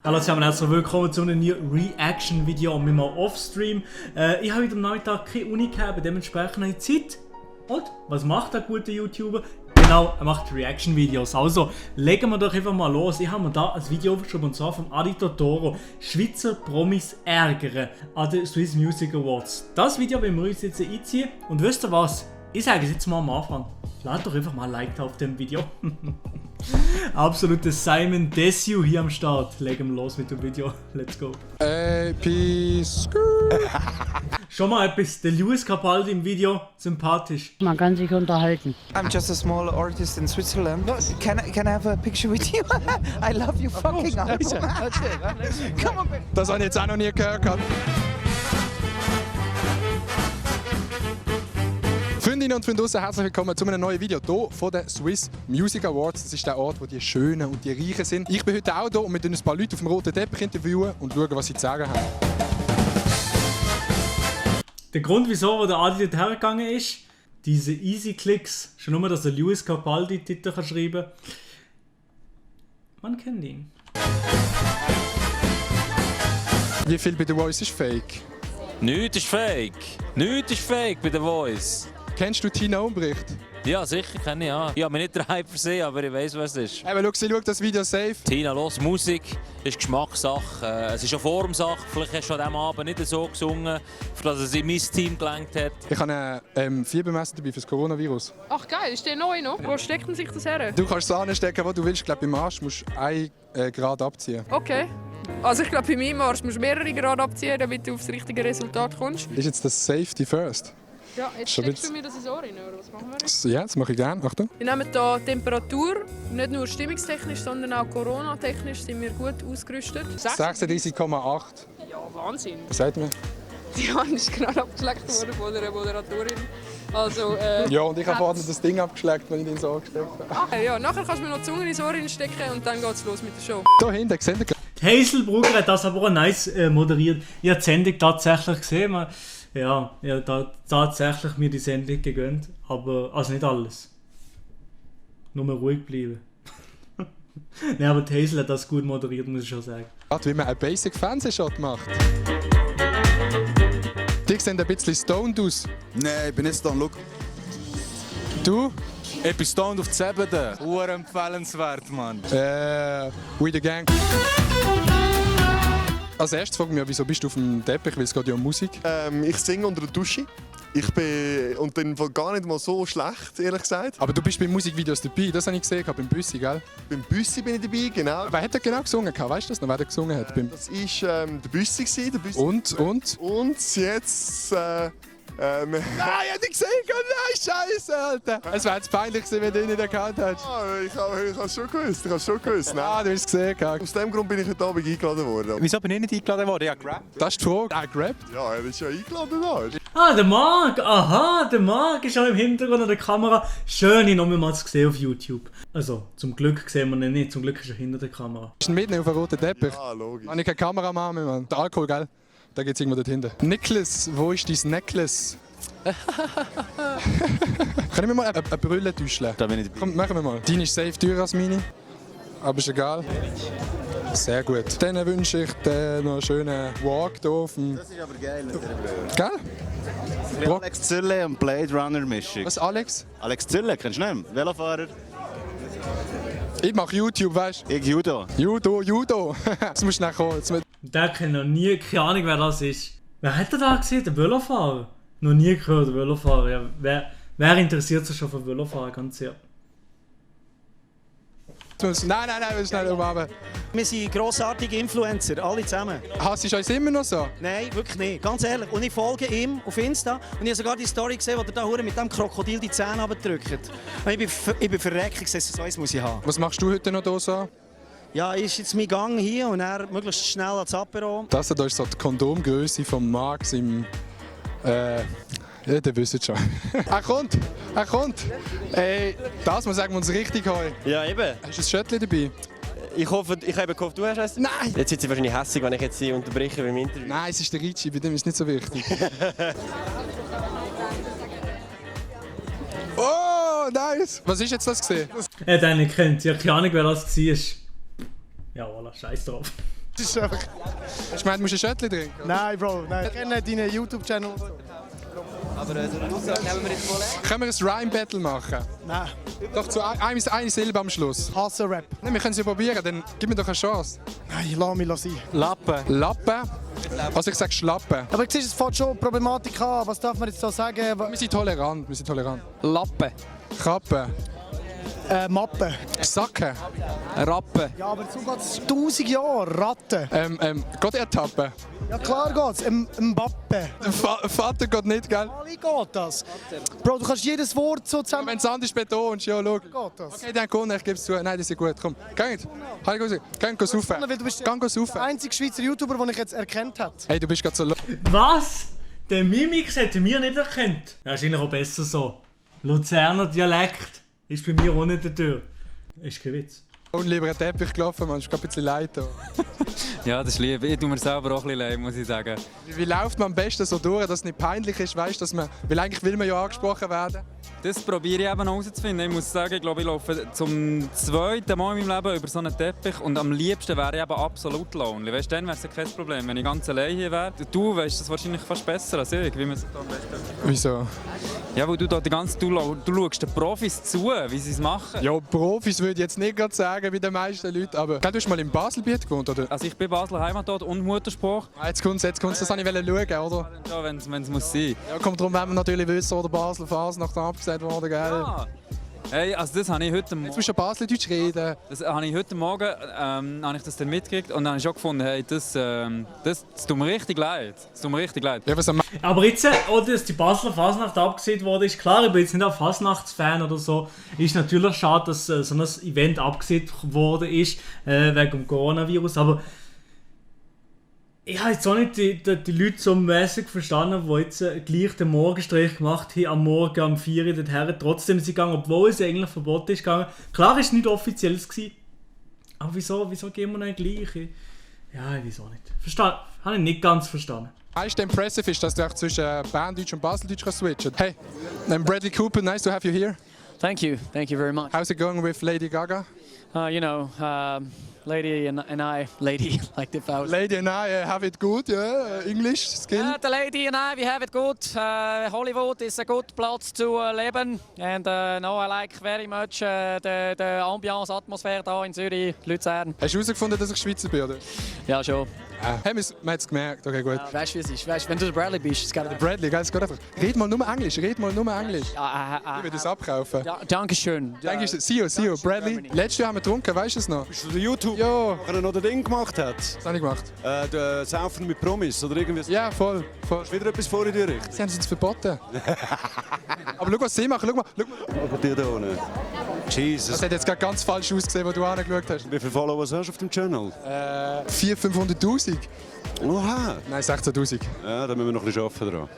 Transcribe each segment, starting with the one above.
Hallo zusammen, herzlich willkommen zu einem neuen Reaction-Video mit meinem Offstream. Ich habe heute am Nachmittag keine Uni gehabt, dementsprechend habe ich Zeit. Und was macht der gute YouTuber? Genau, er macht Reaction-Videos. Also legen wir doch einfach mal los. Ich habe mir da ein Video aufgeschrieben und zwar vom Adi Totoro. Schweizer Promis ärgern an den Swiss Music Awards. Das Video werden wir uns jetzt einziehen. Und wisst ihr was? Ich sage es jetzt mal am Anfang. Lasst doch einfach mal ein Like da auf dem Video. Absolutes Simon Desue hier am Start. Legen wir los mit dem Video. Let's go. Peace. Schon mal etwas, der Lewis Capaldi im Video, sympathisch. Man kann sich unterhalten. I'm just a small artist in Switzerland. Can I have a picture with you? I love you fucking up. Come on, baby. Das habe ich jetzt auch noch nie gehört. Freundinnen und Freunde draussen, herzlich willkommen zu einem neuen Video hier von den Swiss Music Awards. Das ist der Ort, wo die Schönen und die Reichen sind. Ich bin heute auch hier und wir ein paar Leute auf dem roten Teppich interviewen und schauen, was sie zu sagen haben. Der Grund, wieso der Adi dort hergegangen ist, diese Easy Clicks, schon nur, dass der Lewis Capaldi Titel kann schreiben kann. Man kennt ihn. Wie viel bei The Voice ist fake? Nichts ist fake. Nichts ist fake bei The Voice. Kennst du Tina Umbricht? Ja, sicher kenne ich ja. Ich habe mich nicht daheim versehen, aber ich weiß, was es ist. Eben, schau das Video safe. Tina, los, Musik ist Geschmackssache. Es ist eine Formsache. Vielleicht hast du an diesem Abend nicht so gesungen, für dass es in mein Team gelangt hat. Ich habe ein Fiebermesser dabei für das Coronavirus. Ach geil, ist der neu noch? Wo steckt man sich das her? Du kannst es anstecken, wo du willst. Ich glaube, beim Arsch musst du 1 Grad abziehen. Okay. Also ich glaube, bei meinem Arsch musst du mehrere Grad abziehen, damit du aufs richtige Resultat kommst. Ist jetzt das Safety First? Ja, jetzt Schon steckst jetzt- du mir das ins Ohr rein, oder was machen wir jetzt? Ja, das mache ich gerne. Achtung. Wir nehmen hier Temperatur, nicht nur stimmungstechnisch, sondern auch Corona-technisch sind wir gut ausgerüstet. 36,8. Ja, Wahnsinn. Was sagt man? Die Hand ist gerade abgeschleckt worden von der Moderatorin. Also, Ja, und ich habe vorhin das Ding abgeschleckt, wenn ich den so angesteckt habe. ja, nachher kannst du mir noch die Zunge ins Ohr stecken und dann geht's los mit der Show. Da hinten, seht ihr? Die Hazelbrugger hat das aber auch nice moderiert. Ich habe die Sendung tatsächlich gesehen. Ja, ich habe tatsächlich mir die Sendung gegönnt. Aber, also nicht alles. Nur mal ruhig bleiben. Nein, aber die Hazel hat das gut moderiert, muss ich schon sagen. Wie man einen Basic Fernsehshot macht. Die sehen ein bisschen stoned aus. Nein, ich bin nicht stoned. Schau. Du? Ich bin stoned auf die Zebede. Empfehlenswert, Mann. We the Gang. Als erstes frage ich mich, wieso bist du auf dem Teppich, weil es geht ja um Musik. Ich singe unter der Dusche. Ich bin und dann gar nicht mal so schlecht, ehrlich gesagt. Aber du bist bei Musikvideos dabei, das habe ich gesehen, beim Büssi, gell? Beim Büssi bin ich dabei, genau. Wer hat denn genau gesungen? Weißt du das noch, wer der gesungen hat? Das war der Büssi. Der Büssi. Und? Und jetzt... Nein, ich hab nicht gesehen! Nein, Scheiße, Alter! Es wäre jetzt peinlich gewesen, wenn du ihn nicht erkannt hättest. ich habe es schon gewusst. Nein. Ah, du hast es gesehen, Kak. Aus dem Grund bin ich heute Abend eingeladen worden. Wieso bin ich nicht eingeladen worden? Ja, gerappt. Das ist die Frage. Ah, gerappt? Ja, er ist ja eingeladen da. Ah, der Marc! Aha, der Marc ist auch im Hintergrund an der Kamera. Schön, ihn nochmal zu sehen auf YouTube. Also, zum Glück sehen wir ihn nicht. Zum Glück ist er hinter der Kamera. Bist du mitnehmen auf einen roten Teppich? Ja, logisch. Habe ich keine Kameramann mehr, Mann. Der Alkohol, gell? Da geht's irgendwo dort hinten. Nicholas, wo ist dein Necklace? Können wir mal eine Brille täuschen? Da bin ich dabei. Komm, machen wir mal. Deine ist safe teurer als meine. Aber ist egal. Sehr gut. Dann wünsche ich dir noch einen schönen Walk hier auf dem... Das ist aber geil mit dieser Brille. Gell? Alex Zülle und Blade Runner Mischung. Was, Alex? Alex Zülle, kennst du nicht? Velofahrer. Ich mache YouTube, weißt Ich Judo. du? Judo. Jetzt musst du nachher kommen. Jetzt Der kennt noch nie, keine Ahnung wer das ist. Wer hat er da gesehen? Der Velofahrer? Noch nie gehört, der Velofahrer. Ja, wer interessiert sich schon für Velofahrer, ganz sicher. Nein, wir schnell umarmen. Wir sind grossartige Influencer, alle zusammen. Hasst du uns immer noch so? Nein, wirklich nicht, ganz ehrlich. Und ich folge ihm auf Insta und ich habe sogar die Story gesehen, wo er da hure mit dem Krokodil die Zähne runterdrückt. Und ich bin verreckt, ich so eins muss ich haben. Was machst du heute noch hier so? Ja, ist jetzt mein Gang hier und er möglichst schnell ans Apero. Das hier ist so die Kondomgröße von Max im... ja, der wisst schon. Er kommt! Ey, das muss sagen wir uns richtig heu. Ja, eben. Hast du ein Schöttchen dabei? Ich habe gehofft, du hast es. Nein! Jetzt wird sie wahrscheinlich hässlich, wenn ich jetzt sie unterbreche beim Interview. Nein, es ist der Ricci, bei dem ist es nicht so wichtig. Oh, nice! Was ist jetzt das gesehen? Er hat einen kennt. Ja, keine Ahnung wer das war. Ja, voilà, scheiß drauf. Das ist einfach... Hast du gemeint, du musst ein Schöttchen trinken? Nein, Bro, nein. Ich kenne deinen YouTube-Channel. Aber nehmen wir jetzt voll. Können wir ein Rhyme-Battle machen? Nein. Doch zu eine Silbe am Schluss. Hasse Rap. Nein, wir können es ja probieren, dann gib mir doch eine Chance. Nein, lass mich sein. Lappen. Lappen? Also ich sage Schlappen. Aber du siehst, es fängt schon Problematik an. Was darf man jetzt da sagen? Wir sind tolerant, Lappen. Kappe. Mappe. Sacken. Rappen. Ja, aber so geht es 1000 Jahre. Ratten. Geht ertappen? Ja, klar geht's. Mbappe. Vater geht nicht, gell? Wie geht das? Bro, du kannst jedes Wort so zusammen... Wenn du es anders betonst, ja, schau. Geht das? Okay, dann komm, ich gebe es zu. Nein, das ist gut. Komm, geht. Geh saufen. Weil du bist Geh der saufen. einzige Schweizer YouTuber, den ich jetzt erkannt habe. Hey, du bist gerade so... Was? Der Mimix hätte mir nicht erkannt. Ja, ist eigentlich auch besser so. Luzerner Dialekt ist bei mir auch nicht der Tür. Ist kein Witz. Und lieber einen Teppich gelaufen, man ist gerade ein bisschen leid. Ja, das ist lieb. Ich tue mir selber auch ein bisschen leid, muss ich sagen. Wie läuft man am besten so durch, dass es nicht peinlich ist, weißt, dass man... Weil eigentlich will man ja angesprochen werden. Das probiere ich eben herauszufinden. Ich muss sagen, ich glaube, ich laufe zum zweiten Mal in meinem Leben über so einen Teppich und am liebsten wäre ich eben absolut lonely. Weißt, dann wäre es ja kein Problem, wenn ich ganz allein hier wäre. Du weißt das wahrscheinlich fast besser als ich, wie man sich da am besten... Wieso? Ja, weil du schaust den Profis zu, wie sie es machen. Ja, Profis würde ich jetzt nicht gerade sagen, wie den meisten Leuten, aber... Du hast mal in Baselbiet gewohnt, oder? Also ich bin Basler Heimatort und Muttersprach. Jetzt kommt's, das wollte ich schauen, oder? Ja, wenn es muss sein. Ja, kommt darum, wenn wir natürlich wissen, wo der Basel Fasnacht abgesagt wurde, gell? Ja. Hey, also das habe ich heute Morgen... Jetzt musst du Baseldeutsch reden. Das habe ich heute Morgen habe ich das dann mitgekriegt und dann habe ich schon gefunden, hey, das tut mir richtig leid. Das tut mir richtig leid. Ja, was Aber jetzt, dass die Basler Fasnacht abgesehen wurde, ist klar, ich bin jetzt nicht ein Fasnachtsfan oder so. Ist natürlich schade, dass so ein Event abgesehen worden ist, wegen dem Coronavirus. Aber ich habe jetzt auch nicht die Leute so mäßig verstanden, die jetzt gleich den Morgenstrich gemacht haben, am Morgen um 4 Uhr dorthin. Trotzdem sind sie gegangen, obwohl es eigentlich verboten ist gegangen. Klar, es war nicht offiziell. Aber wieso gehen wir nicht gleich? Ja, ich weiß auch nicht. Habe ich nicht ganz verstanden. Meist impressive ist, dass du auch zwischen Berndeutsch und Baseldeutsch kannst switchen. Hey, Bradley Cooper, nice to have you here. Thank you very much. How's it going with Lady Gaga? Lady and I, lady, like the house. Lady and I have it good, yeah. English skill. The lady and I, we have it good. Hollywood is a good place to leben, and no, I like very much the ambiance, Atmosphäre hier in Zürich, Luzern. Hast du herausgefunden, dass ich Schweizer bin, oder? Ja, schon. Hey, man hat es gemerkt, okay, gut. Weißt du, wie es ist? Weißt, wenn du der Bradley bist, es geht... Bradley, gell, es geht einfach. Red mal nur Englisch. Ich will das abkaufen. Dankeschön. See you, Bradley. Letztes Jahr haben wir getrunken, weißt du es noch? Bist du der YouTube, ja. der noch das Ding gemacht hat? Was habe ich gemacht? Der Saufen mit Promis oder irgendwie? Ja, voll. Ist wieder etwas vor in die Richtung? Sie haben es uns verboten. Aber schau, was sie machen. Schau mal. Aber dir da unten. Jesus. Das hat jetzt gerade ganz falsch ausgesehen, wo du angeschaut hast. Wie viele Follower hast du auf dem Channel? 400'000, 500'000. Oha. Nein, 16'000. Ja, da müssen wir noch ein bisschen arbeiten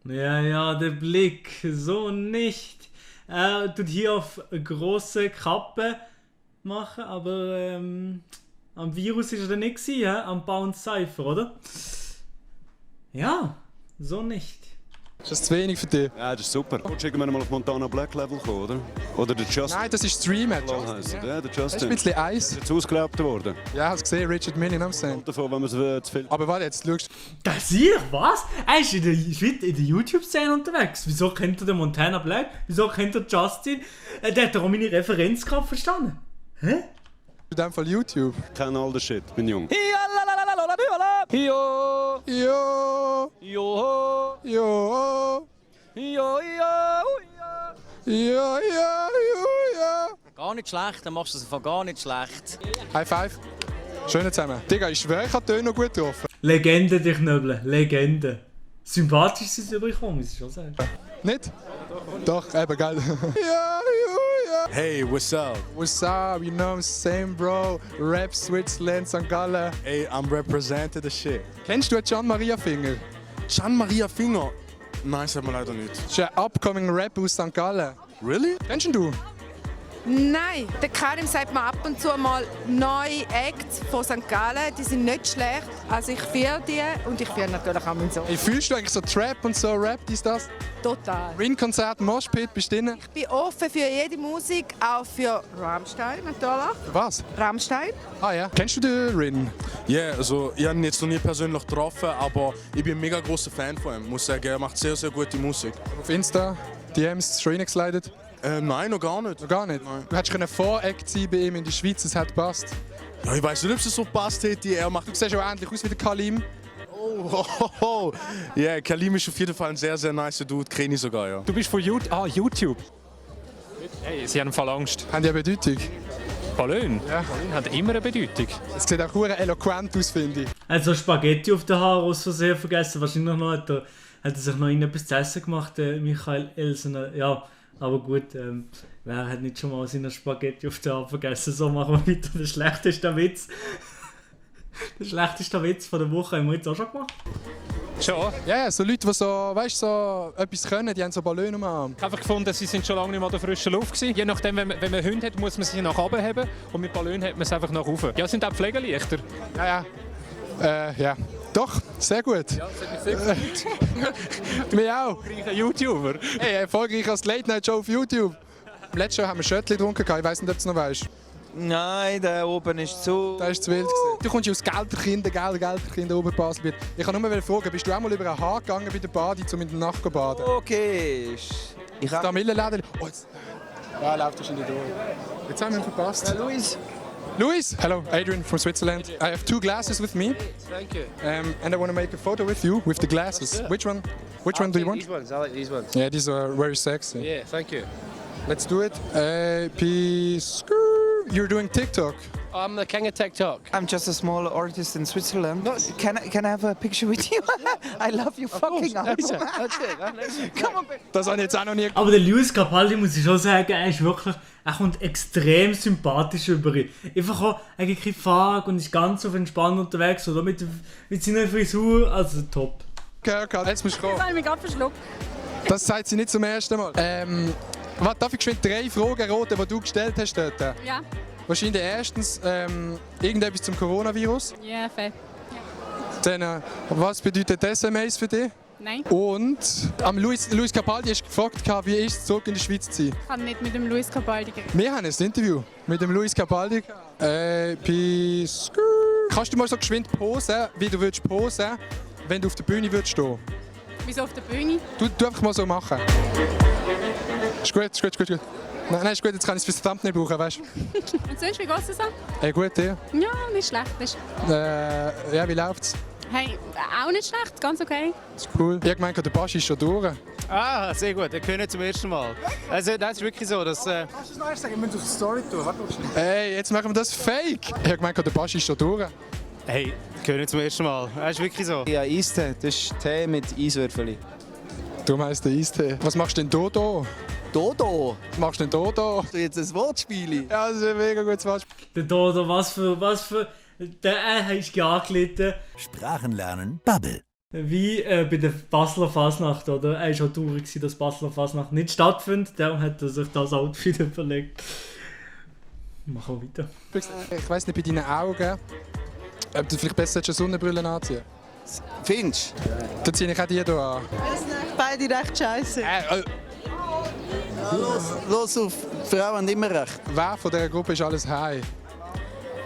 dran. Ja, der Blick, so nicht. Tut hier auf eine grosse Kappe machen, aber am Virus ist er dann nicht gewesen, am Bounce Cypher, oder? Ja, so nicht. Ist das zu wenig für dich? Ja, das ist super. Willst du irgendwann mal auf Montana Black Level kommen, oder? Oder der Justin? Nein, das ist Streamer. Ja, der Justin. Das ist ein bisschen Eis. Ist jetzt ausgelaugt worden. Ja, hast du gesehen, Richard Millen am Sehen. Davon, wenn man es zu viel... Aber warte, jetzt schaust du... Das ist was? Er ist in der YouTube-Szene unterwegs. Wieso kennt er den Montana Black? Wieso kennt er Justin? Der hat doch auch meine Referenz gerade verstanden. Hä? In dem Fall YouTube. Ich kenne all den Shit, bin jung. Jo, Jo, jo, jo, jo, ja. Gar nicht schlecht, dann machst du es einfach gar nicht schlecht. High five. Schön zusammen. Digga, ich schwöre, ich habe den noch gut getroffen. Legende, die Knöbel. Legende. Sympathisch sind sie übergekommen, muss ich schon sagen. Nicht? Doch, eben, geil. Ja. Hey, what's up? What's up? You know, same bro. Rap Switzerland, St. Gallen. Hey, I'm representing the shit. Kennst du Gian Maria Finger? Gian Maria Finger? Nein, sagt mir leider nicht. Das ist ein upcoming Rap aus St. Gallen. Really? Kennst du ihn? Nein, der Karim sagt mir ab und zu mal neue Acts von St. Gallen, die sind nicht schlecht. Also ich fühle die und ich fühle natürlich auch so. Hey, fühlst du eigentlich so Trap und so Rap, ist das? Total. Rin-Konzert, Moshpit, bist du drin? Ich bin offen für jede Musik, auch für Rammstein natürlich. Was? Rammstein. Ah ja. Kennst du den Rin? Ja, also ich habe ihn jetzt noch nie persönlich getroffen, aber ich bin ein mega großer Fan von ihm. Ich muss sagen, er macht sehr, sehr gute Musik. Auf Insta, DMs schon reingeslidet? Nein, noch gar nicht. Noch gar nicht? Nein. Du hättest Voreck sein bei ihm in der Schweiz, es hat gepasst. Ja, ich weiß nicht, ob es so passt hätte. Er macht... Du siehst auch ähnlich aus wie der Kalim. Oh. Ja, Kalim ist auf jeden Fall ein sehr, sehr nice Dude, kenne ich sogar, ja. Du bist von YouTube? Hey, sie haben voll Angst. Haben die eine Bedeutung? Ballon? Ja. Ballon hat immer eine Bedeutung. Es sieht auch sehr eloquent aus, finde ich. Also Spaghetti auf den Haaren aus Versehen vergessen. Wahrscheinlich noch hat er sich noch etwas zu essen gemacht, Michael Elsener. Ja, aber gut, wer hat nicht schon mal seine Spaghetti auf den Haaren vergessen? So machen wir weiter. Der schlechteste Witz. Der schlechteste Witz von der Woche haben wir jetzt auch schon gemacht. Schon? Ja, so Leute, die so, weißt, so etwas können, die haben so Ballone am Arm. Ich habe einfach gefunden, sie sind schon lange nicht mehr an der frischen Luft gewesen. Je nachdem, wenn man Hunde hat, muss man sie nach oben haben und mit Ballon hat man es einfach nach oben. Ja, sind auch Pflegeleichter. Ja. Ja. Doch, sehr gut. Ja, das hat mich sehr gefreut. Mir auch. Erfolgreicher YouTuber. Hey, erfolgreich als Late Night Show auf YouTube. Letztes Jahr haben wir Schöttli getrunken, ich weiß nicht, ob du es noch weißt. Nein, der oben ist zu... Das ist zu wild gewesen. Du kommst ja aus Gelderkinder, Oberbasel. Ich kann nur fragen, bist du auch mal über einen Hahn gegangen bei der Badi, um in der Nacht zu baden? Okay. Ich habe... Millenläden... Oh, jetzt... Ja, läuft wahrscheinlich durch. Jetzt haben wir ihn verpasst. Luis! Hello, Adrian from Switzerland. I have 2 glasses with me. Thank you. And I want to make a photo with you with the glasses. Which one? Which one do you want? These ones. I like these ones. Yeah, these are very sexy. Yeah, thank you. Let's do it. Peace. You're doing TikTok. I'm the king of TikTok. I'm just a small artist in Switzerland. Can I have a picture with you? I love you fucking up. That's it. Come on, das habe ich jetzt auch noch nie... Aber der Luis Capaldi, muss ich schon sagen, er kommt extrem sympathisch über. Einfach auch eigentlich Fahrt und ist ganz auf entspannt unterwegs oder mit seiner Frisur, also top. Okay, jetzt musst du kommen. Das habe ich mich gerade verschluckt. Das sagt sie nicht zum ersten Mal. Warte, darf ich geschwind 3 Fragen roten, die du gestellt hast dort? Ja. Wahrscheinlich erstens irgendetwas zum Coronavirus. Ja, fair. Dann, was bedeutet SMS für dich? Nein. Und Luis Capaldi hast gefragt, wie ist es, zurück in die Schweiz zu sein? Ich habe nicht mit dem Luis Capaldi geredet. Wir haben ein Interview mit dem Luis Capaldi. Peace. Kannst du mal so geschwind posen, wie du würdest posen, wenn du auf der Bühne würdest stehen? Wieso auf der Bühne? Du einfach mal so machen. Ist gut. Nein, ist gut, jetzt kann ich es fürs Thumbnail brauchen, weißt du? Und sonst, wie geht's dir so? Gut, dir? Ja, nicht schlecht. Ja, wie läuft's? Hey, auch nicht schlecht, ganz okay. Ist cool. Ich habe gemeint, der Pasch ist schon durch. Ah, sehr gut. Wir können zum ersten Mal. Also, das ist wirklich so, dass... Kannst du es noch erst sagen? Wir müssen auf die Story tun. Warte mal. Hey, jetzt machen wir das fake. Ich habe gemeint, der Pasch ist schon durch. Hey, wir können zum ersten Mal. Das ist wirklich so. Ja, Eistee. Das ist Tee mit Eiswürfeln. Du meinst den Eistee. Was machst du denn Dodo? Dodo? Was machst du denn Dodo? Hast du jetzt ein Wortspiel? Ja, das ist ein mega gutes Wortspiel. Der Dodo, was für... Der hast du angelitten. Sprachenlernen Bubble. Wie bei der Basler Fasnacht, oder? Er war schon traurig, dass Basler Fasnacht nicht stattfindet. Darum hat er sich das Outfit überlegt. Machen wir weiter. Ich weiss nicht, bei deinen Augen, ob du vielleicht besser eine Sonnenbrille anziehen. Findest du? Dann ziehe ich auch die hier an. Beide recht scheiße. Los auf, Frauen haben immer recht. Wer von dieser Gruppe ist alles high?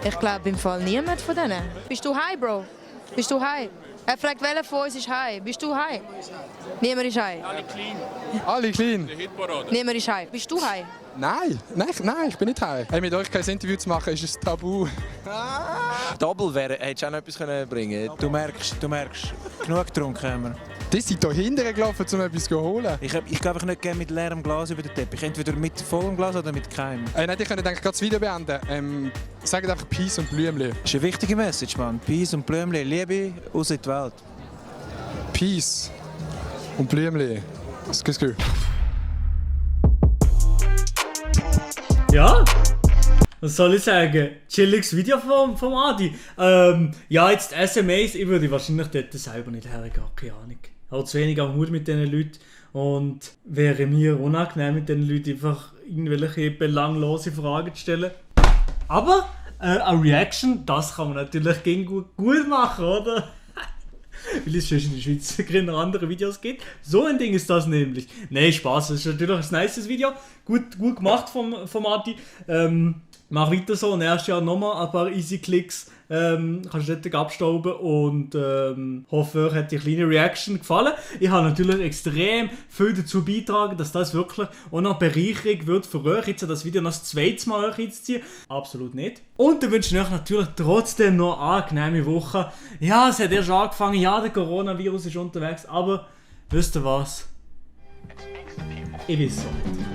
Ich glaube im Fall niemand von denen. Bist du high, Bro? Bist du high? Er fragt, welcher von uns ist high? Bist du high? Niemand ist high. Alle clean. Alle clean? Niemand ist high. Bist du high? Nein, ich bin nicht high. Hey, mit euch kein Interview zu machen, ist ein Tabu. Double hättest du auch noch etwas bringen können. Du merkst, genug getrunken haben wir. Die sind hier hinten gelaufen, um etwas zu holen. Ich gehe einfach nicht gerne mit leerem Glas über den Teppich. Entweder mit vollem Glas oder mit keinem. Nein, ich könnte gerade das Video beenden. Sagt einfach Peace und Blümchen. Das ist eine wichtige Message, Mann. Peace und Blümchen. Liebe aus in die Welt. Peace und Blümchen. Excuse. Ja? Was soll ich sagen? Chilliges Video vom Adi. Ja, jetzt SMS, ich würde wahrscheinlich dort selber nicht hergehen, keine Ahnung. Ich habe zu wenig am Hut mit diesen Leuten Und wäre mir unangenehm, mit den Leuten einfach irgendwelche belanglose Fragen zu stellen. Aber eine Reaction, das kann man natürlich gegen gut machen, oder? Weil es schon in der Schweiz keine anderen Videos gibt. So ein Ding ist das nämlich. Nein, Spaß, das ist natürlich ein nices Video. Gut gemacht vom Adi. Mach weiter so, nächstes Jahr nochmal ein paar easy Klicks. Kannst du nicht abstauben und hoffe, euch hat die kleine Reaction gefallen. Ich habe natürlich extrem viel dazu beitragen, dass das wirklich auch noch Bereicherung wird für euch, jetzt das Video noch das zweite Mal euch einzuziehen. Absolut nicht. Und dann wünsche ich euch natürlich trotzdem noch eine angenehme Woche. Ja, es hat erst angefangen, ja, der Coronavirus ist unterwegs, aber wisst ihr was? Ich weiß es so nicht.